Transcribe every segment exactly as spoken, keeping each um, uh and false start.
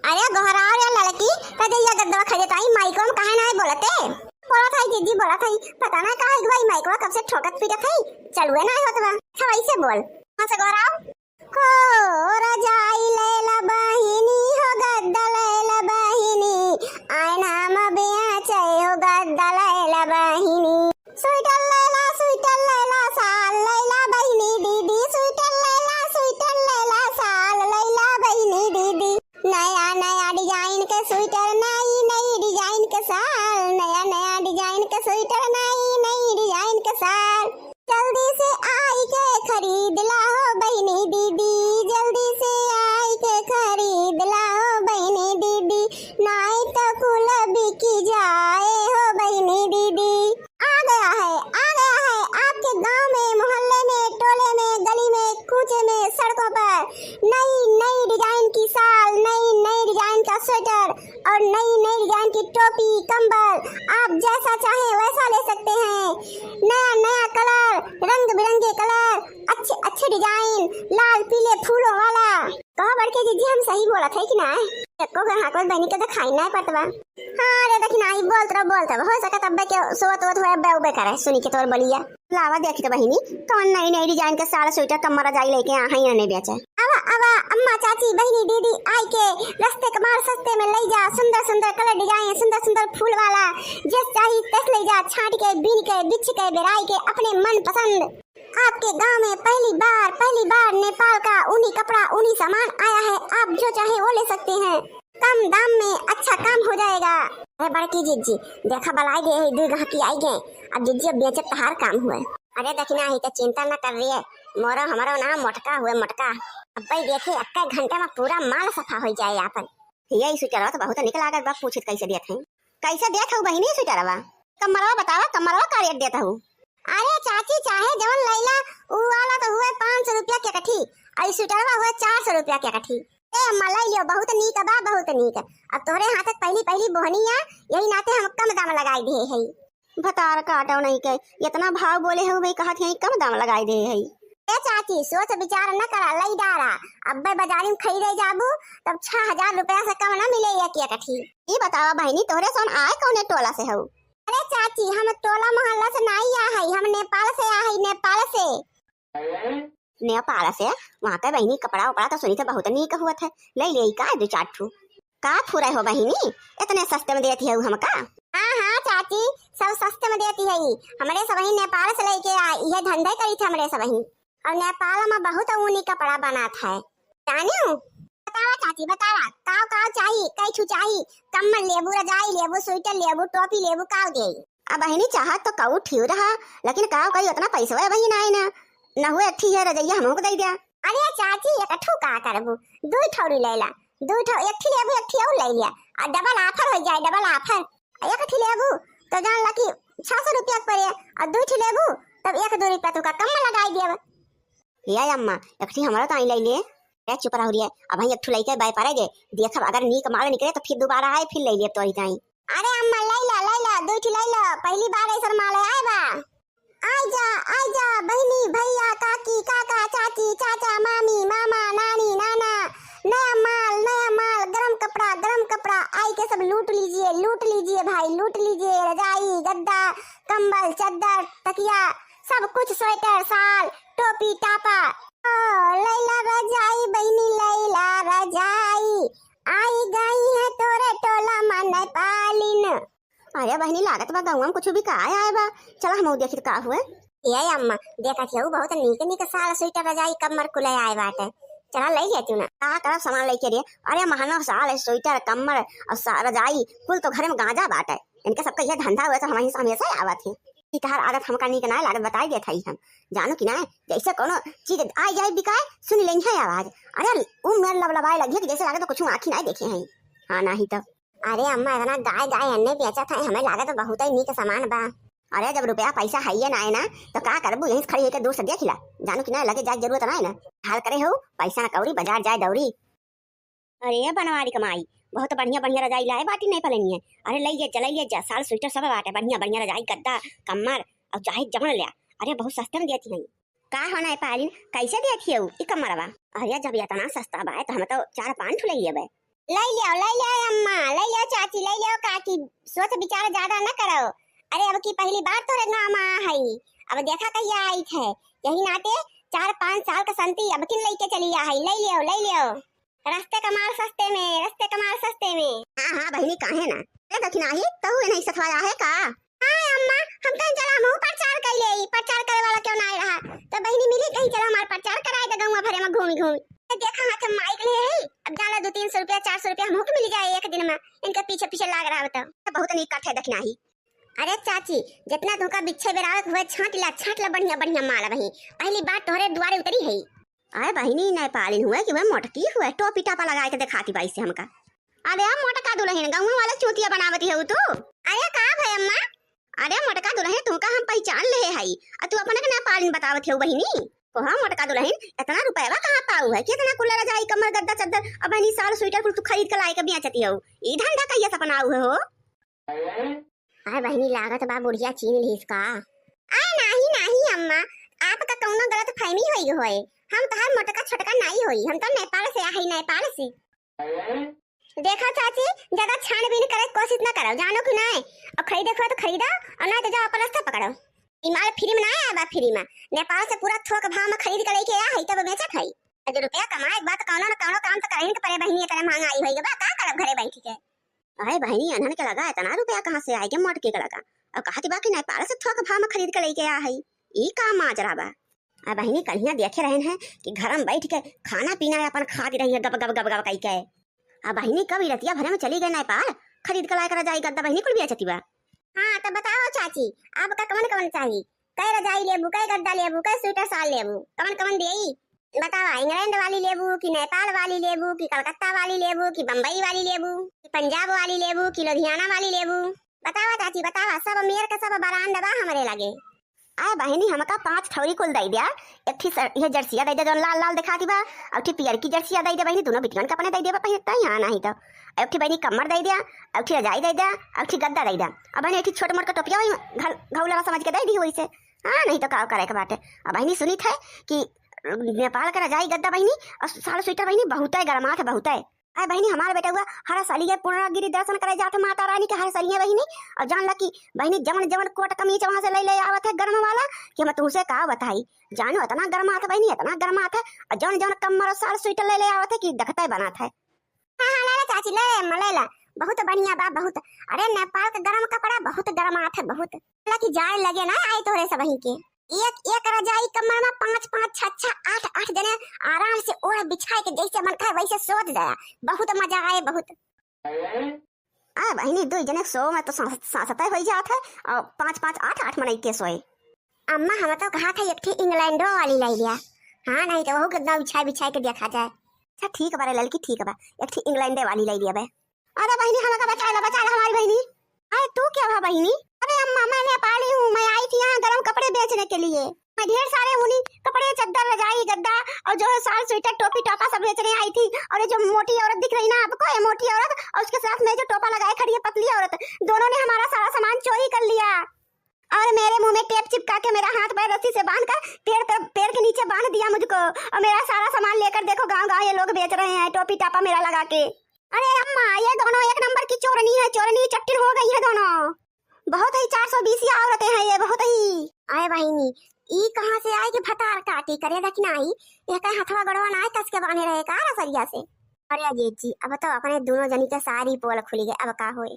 अरे गोहराव रे लड़की, कदे या गद्दवा खरीदे ताई माइको में काहे नाहीं बोलते? बोलत हई जीजी, बोलत हई, पता ना का है कि भाई माइकवा कब से ठोकत पीटत हई, चलुए नाहीं होत बा। अच्छा वैसे बोल, हाँ से गोहराव। हो रजाई लैला बहिनी, हो गद्दा लैला बहिनी, आय नाम बेचै हो गद्दा लैला बहिनी। स्वेटर लैला, स्वेटर लैला, साल लैला बहिनी दीदी, स्वेटर लैला, स्वेटर लैला, साल लैला बहिनी दीदी। नया नया design के स्वेटर, नई नई design के साल, नया नया design के स्वेटर, नई नई design के साल। जल्दी से आई के खरीद ला हो बहिनी दीदी, जल्दी से आई के खरीद ला हो बहिनी दीदी, नाई तो कुल बिकी जाए हो बहिनी दीदी। आ गया है, आ गया है आपके गांव में, मोहल्ले में, टोले में, गली में, कूचे में, सड़कों पर नई नई design की साल, नई नई design का स्वेटर और नई नई design की टोपी, कंबल, आप जैसा चाहें वैसा ले सकते हैं। नया नया colour, रंग बिरंगे colour, अच्छे अच्छे design, लाल पीले फूलों वाला। कहो बड़के जीजी, हम सही बोलत है कि ना? एको ग्राहक बहिनी के देखाई ना पड़त बा। हाँ रे, देखी ना, ई बोलत रहो, बोलत रहो। हो सकत अब्बे के सोवत वोवत हुए, अब्बे उबे करे, सुनी के तोर बोलिया। लावा देखी तो बहिनी, कौन नई नई design के साल, स्वेटर, कम्मर रजाई लेके आ हई इन्हें बेचे। आवा, आवा, अम्मा, चाची, बहिनी, दीदी, आई के रस्ते के माल सस्ते में लई जा, सुंदर सुंदर colour design, सुंदर सुंदर फूल वाला, जस चाही तस लई जा, छांट के, बीन के, बिछ के, बेराई के, अपने मन पसंद। आपके गांव में पहली बार, पहली बार नेपाल का ऊनी कपड़ा, ऊनी सामान आया है, आप जो चाहे वो ले सकते हैं, कम दाम में अच्छा काम हो जाएगा। अरे बड़की जीजी, देखा बलाई गए है, दू गहकी आई गए, अब जीजी अब बेचत तहार काम हुए। अरे दखिना ही तो चिंता न कर रही है, मोरो हमरो नाम मोटका हुए मोटका। अब भाई देखे, एक घंटे में पूरा माल सफा हो जाए आपन। ये स्वेटरवा तो बहुत निक लागत बा, पूछित कैसे देत है? कैसे देत हऊ बहिनी स्वेटरवा? कमरवा बतावा, कमरवा का रेट देत हऊ? अरे चाची, चाहे जवन लैला, उ वाला तो हुए पाँच सौ रुपया के कठी, और ई स्वेटरवा हुए चार सौ रुपया के कठी। ए अम्मा, लई लियो, बहुत नीक बा, बहुत नीक। अब तोहरे हाथ के पहली पहली बोहनी आ, यही नाते हम कम दाम लगाई दिए है। भतार काटो नहीं के, इतना भाव बोले हो भाई, कहत यही कम दाम लगाई दे है। ए चाची, सोच विचार न करा, लई डारा। अब्बे बाजारी में खरीदे जाबू, तब छह हजार रुपया से कम न मिले एक एक कठी। ई बतावा बहिनी, तोहरे सोन आए कौने टोला से हऊ? अरे चाची, हम टोला मोहल्ला से नाई आ हई, हम नेपाल से आ हई, नेपाल से। नेपाल से? वहाँ के बहिनी कपड़ा उपड़ा तो सुनी थे बहुत नीक हुआ थे, ले ले का दो चार ठू। का फुरे हो बहिनी, इतने सस्ते में देती है हमका? हाँ हाँ चाची, सब सस्ते में देती है। हमरे सबही नेपाल से लेके आ, ये धंधे करी थे हमरे सबही। और नेपाल में बहुत ऊनी कपड़ा बनात है, जानियो। बतावा चाची, बतावा, काव काव चाही, कई ठू चाही? कम्बल लेबू, रजाई लेबू, स्वेटर लेबू, टोपी लेबू, काव देई? अब बहिनी चाहत तो कऊ ठियो रहा, लेकिन काव कई उतना पैसवा बहिन आए ना, न हुए एक ठी है रजैया हमहू को दई द्या। अरे चाची, एक ठू का करबू, दुई ठौरी लैला, दुई ठौ, एक ठी लेबू, एक ठी और ले लिया, और double offer हो जाए, double offer। एक ठी लेबू तो जान ला कि छह सौ रुपया के पड़े, और दुई ठी लेबू तब एक दो रुपया तुका कम में लगाई देब। ए अम्मा, एक ठी हमरो ताई लई ले। ए चुप रहो रे, अब एक ठू लइके बाय पारे दे, देखब अगर नीक माल निकले तो फिर दोबारा आए, फिर लई ले तोरी ताई। अरे अम्मा, लई ला, लई ला, दुई ठी लई ला, पहली बार ऐसन माल आए बा। आई जा, आई जा, बहिनी, भैया, काकी, काका, चाची, चाचा, मामी, मामा, नानी, नाना, नया माल, नया माल, गरम कपड़ा, गरम कपड़ा, आई के सब लूट लीजिए, लूट लीजिए भाई, लूट लीजिए, रजाई, गद्दा, कंबल, चद्दर, तकिया, सब कुछ, स्वेटर, साल, टोपी, टापा। ओ, लैला रजाई बहिनी, लैला रजाई, आई गई है तोरे टोला में नेपालिन। अरे बहिनी, लागत बा गौवा में कुछ बिकाए आए बा, चला हमहू देखी त का हुए। ए अम्मा, देखत हऊ बहुत नीक नीक साल, स्वेटर, रजाई, कम्मर कुले आए बाटे, चला ले लेती ना। का करब सामान लेके रे? अरे महंगा साल है, स्वेटर, कम्मर और सा-, रजाई, कुल तो घरे में गांजा बाटे। इनके सबका यह धंधा हुआ तो हम हमेशा आवत है। ई तहार आदत हमका नीक ना लागत, बताई देत हई हम। जानो कि ना, जैसे कोनो चीज आ जाए बिकाए, सुन लेंगे आवाज। अरे ऊ मेर लबलबाए लगी कि जैसे लागत कुछ आँखी ना देखे हैं। हाँ, नाही तो। अरे अम्मा, इतना गाय गाय अन्ने बेचत है, हमें लागत बहुत ही नीक सामान बा। अरे जब रुपया पैसा है ये ना है ना, तो का करबू, यहीं से खड़ी होके दूर से देख ला। जानो कि ना, लगे जाए जरूरत ना है ना। हाल करे हो, पैसा ना कौड़ी, बाजार जाए दौड़ी। अरे बनवारी कमाई, बहुत बढ़िया बढ़िया रजाई लाए बाटी नेपालिनिया। अरे लई ले जा, लई ले जा, साल स्वेटर सब बाटे, बढ़िया बढ़िया रजाई, गद्दा, कम्मर और चाहे जवन ले। अरे बहुत सस्ते में देती हैं। का हो नेपालिन, कैसे देती है ई कम्मरवा? अरे जब इतना सस्ता बा तो हम तो चार पाँच ठो ले लेबे। लइ लियो, लइ लियो अम्मा, लइ लियो चाची, लइ लियो काकी, सोच विचार ज्यादा न करो। अरे अब की पहली बार तोरे गाँव में आया है, अब देखा कहिया आइत है। यही नाते चार पाँच साल का संती अब किन लइके चली आ है। लइ लियो, लइ लियो। रस्ते का माल सस्ते में, रस्ते का माल सस्ते में। हाँ, हाँ, बहिनी, काहे ना? अरे दखिनाही, तहु इन्हीं सथवा आया है का? हाँ अम्मा, हम कहीं चला हमहू प्रचार कइ लेई, प्रचार करे वाला क्यों ना आए रहा? तो बहिनी मिली कहीं चला हमार प्रचार कराए दे गौवा भरे में घूमी घूमी। तो देखा हाथ में माइक ले है, अब जाला दो तीन सौ रुपया, चार सौ रुपया हमहू के मिल जाए एक दिन में, इनके पीछे पीछे लाग रहा बताओ। बहुत नीक कथे दखिनाही। अरे चाची, जितना तुमका बिच्छे बेरावे के हुए छांट ला, छांट ला बढ़िया बढ़िया माल बही। पहली बार तोहरे दुआरे उतरी है। अरे बहिनी, नेपालिन हुए कि वह मोटकी हुए, टोपी टापा लगाए के देखाती बाई से हमका। अरे मोटका दुलहिन, गौवा वाला चूतिया बनावती हउ तू? अरे का भय अम्मा? अरे मोटका दुलहिन, तुमका हम पहचान लेहे हई, आ तू अपने के नेपालिन बतावत हउ बहिनी? कहा मोटका दुलहिन, इतना रुपयवा कहाँ पाऊ है कि इतना कुल रजाई, कम्बल, गद्दा, चद्दर, अब बहिनी साल स्वेटर कुल तू खरीद के लाए के बेचती हउ? ई धंधा कहिया से अपनाऊ है हो? अरे बहिनी, लागत बा बुढ़िया चीन लीस का। अरे नाही, नाही अम्मा, आपका कौनो गलत फहमी होई होए। हम तोहार मोटका छोटका नाही होई, हम तो नेपाल से आ हई, नेपाल से। देखो चाची, ज्यादा छानबीन करे के कोशिश ना करो, जानो कि नाय। और खरीदे के हुआ तो खरीदो, और ना तो जाओ अपन रास्ता पकड़ो। ई माल फ्री में ना आया बा, फ्री में। नेपाल से पूरा थोक भाव में खरीद के लेके आ हई, तब बेचत हई। जो रुपया कमाए के बाद कौनो न कौनो काम तो करही के पड़े बहिनी, इतने महंगाई होई बा, का करब घरे बैठ के? अरे बहिनी, अनहन के लगा इतना रुपया कहाँ से आए के मोटकी के लगा? और कहत बा कि नेपाल से थोक भाव में खरीद के लेके आ हई। ई का माजरा बा? आ बहिनी, कन्हिया देखे रहन है कि घर में बैठ के खाना पीना अपन खाती रही है गब गब गब गब कई के। आ बहिनी, कब ई रतिया भरे में चली गए नेपाल, खरीद के लाए के रजाई गद्दा बहिनी कुल बेचती बा। हाँ तो बताओ चाची, आपका कवन कवन चाही? कै रजाई लेबू, कै गद्दा लेबू, कै स्वेटर साल लेबू, कवन कवन देई? बतावा, इंग्लैंड वाली लेबू कि नेपाल वाली लेबू कि कलकत्ता वाली लेबू कि बम्बई वाली लेबू कि पंजाब वाली लेबू कि लुधियाना वाली लेबू? बतावा चाची, बतावा, सब मेर का सब ब्रांड बा हमरे लगे। आए बहिनी, हमका पाँच ठौरी कुल दई द्या। एक ठी सर-, यह जर्सिया दई द्या, जौन लाल लाल दिखाती बा, और ठी पियर की जर्सिया दई द्या बहिनी, दोनों बिटियन के अपने दई द्या, पहिरता ही यहाँ नहीं तो। एक ठी बहिनी कम्मर दई द्या, एक ठी रजाई दई द्या, एक ठी गद्दा दई द्या। अब बहिनी, एक ठी छोट मोट का टोपिया वही घर, घौला समझ के दई दी वही से। हाँ, नहीं तो का करे के बाटे। अब बहिनी सुनी थे कि नेपाल का रजाई गद्दा बहिनी और साल स्वेटर बहिनी बहुत है, गरमात है बहुत है। अरे बहिनी, हमार बेटउआ हर सलिये पूर्णागिरी दर्शन करे जात माता रानी के हर सलिये बहिनी। और जान ला कि बहिनी, जवन जवन कोट कमीज वहाँ से ले ले आवत है गर्म वाला, कि हम तुमसे का बताई। जानो, इतना गर्मात है बहिनी, इतना गर्मात है। और जवन जवन कम्मर और साल स्वेटर ले ले आवत है कि देखते बनात है। हाँ, हाँ, ले ले चाची, ले ले, ले ले। बहुत बढ़िया बा, बहुत। अरे, नेपाल के गरम कपड़ा बहुत गरमात है, बहुत। ला कि जाड़ लगे ना आई तोहरे सबही के। एक एक रजाई कमर में पाँच पाँच, छह छह, आठ आठ जने आराम से ओढ़ बिछाए के जैसे मन खाए वैसे सोत जाया। बहुत मजा आए, बहुत। आ बहिनी, दो जने सो में तो सांस-, सांसते होई जात है, और पाँच पाँच, आठ आठ मनई के सोए। अम्मा, हम तो कहा था एक ठे इंग्लैंडो वाली ले लिया। हाँ, नहीं तो वहू के एकदम बिछाए बिछाए के देखा जाए। अच्छा ठीक बा रे ललकी, ठीक बा, एक ठे इंग्लैंडे वाली ले लिया बे। अरे बहिनी, हमका बचा ला, बचा ला हमारी बहिनी। अरे तू क्या हुआ बहिनी? अरे अम्मा, मैं नेपाली हूँ, मैं आई थी यहाँ गर्म कपड़े बेचने के लिए। मैं ढेर सारे ऊनी कपड़े, चद्दर, रजाई, गद्दा और जो है साल, स्वेटर, टोपी, टोपा सब बेचने आई थी। और ये जो मोटी औरत दिख रही ना आपको, ये मोटी औरत और उसके साथ में जो टोपा लगाए खड़ी है पतली औरत, दोनों ने हमारा सारा सामान चोरी कर लिया। और मेरे मुंह में टेप चिपका के मेरा हाथ पैर रस्सी से बांध कर पेड़ पे, पेड़ के नीचे बांध दिया मुझको। और मेरा सारा सामान लेकर देखो गांव गांव ये लोग बेच रहे हैं टोपी टापा मेरा लगा के। अरे अम्मा, ये दोनों एक नंबर की चोरनी है, चोरनी चट्टिन हो गई है दोनों। बहुत ही चार सौ बीसिया औरतें हैं ये, बहुत ही। अरे बहिनी, ई कहाँ से आई कि भतार काटी करे दखिनाही? ये कहे हथवा गोड़वा ना कस के बांधे रहे का रसरिया से? अरे जीजी, अब तो अपने दोनों जनी के सारी पोल खुली गए, अब का होए?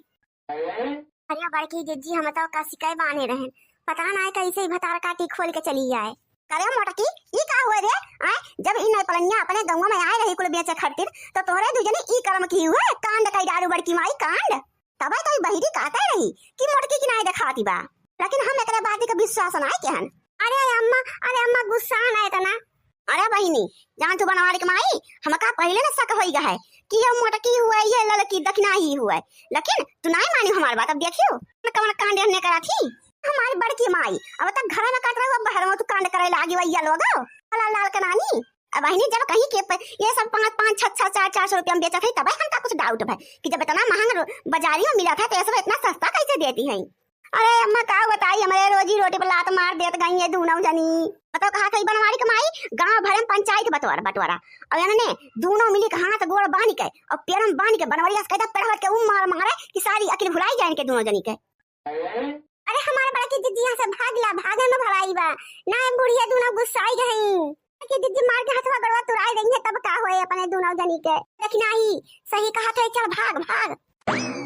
अरे बड़की जीजी, हम तो कस के बांधे रहे, पता ना कैसे ही भतार काटी खोल के चली जाए। करे मोटकी, ई का हुए रे? आय, जब ई नैपलनिया अपने गौवा में आए रही कुल बेचे खातिर, तो तोहरे दू जने ई कर्म की हुए, कांड कई डारू बड़की माई, कांड। तबे तो ई बहिरी कहते रही कि मोटकी की नाई देखाती बा, लेकिन हम एकरे बात के विश्वास ना के हन। अरे अम्मा, अरे अम्मा, गुस्सा ना इतना। अरे बहिनी, जान तू बनवारी के माई, हमका पहले न शक होई गए है कि ये मोटकी हुए, ये ललकी दखिनाही हुए, लेकिन तू नाई मानी हमार बात। अब देखियो न कवन कांड हमने करा थी। हमारी बड़की माई, अब तक घर में काट रहे हो, बाहर में तू कांड करे लागी वैया लोग, लाल लाल के नानी। अब बहिनी, जब कहीं के प-, ये सब पाँच पाँच, छह छह, चार चार सौ रुपया में बेचत है, तब हमका कुछ डाउट है कि जब इतना महंग रो-, बाजारी में मिलत है, तो ये सब इतना सस्ता कैसे देती है? अरे अम्मा, का बताई, हमरे रोजी रोटी पर लात मार देत गई है दूनौ जनी। बताओ, कहा कही बनवारी कमाई, गांव भरे में पंचायत बंटवारा, बंटवारा। और इन्हने दूनौ मिली के हाथ गोड़ बांध के और पेरम बांध के बनवरिया से कहता पेड़वत के ऊ मार मारे कि सारी अकिल भुलाई जाए इनके दूनौ जनी के। अरे हमारे बड़ा की दीदी, यहाँ से भाग ला, भागे में भलाई बा। ना बुढ़िया दूनौ गुस्साई गई कि दीदी मार के हथवा गड़वा तुराई देंगे, तब का होए अपने दूनौ जनी के। लेकिन आई सही कहा थे, चल भाग, भाग।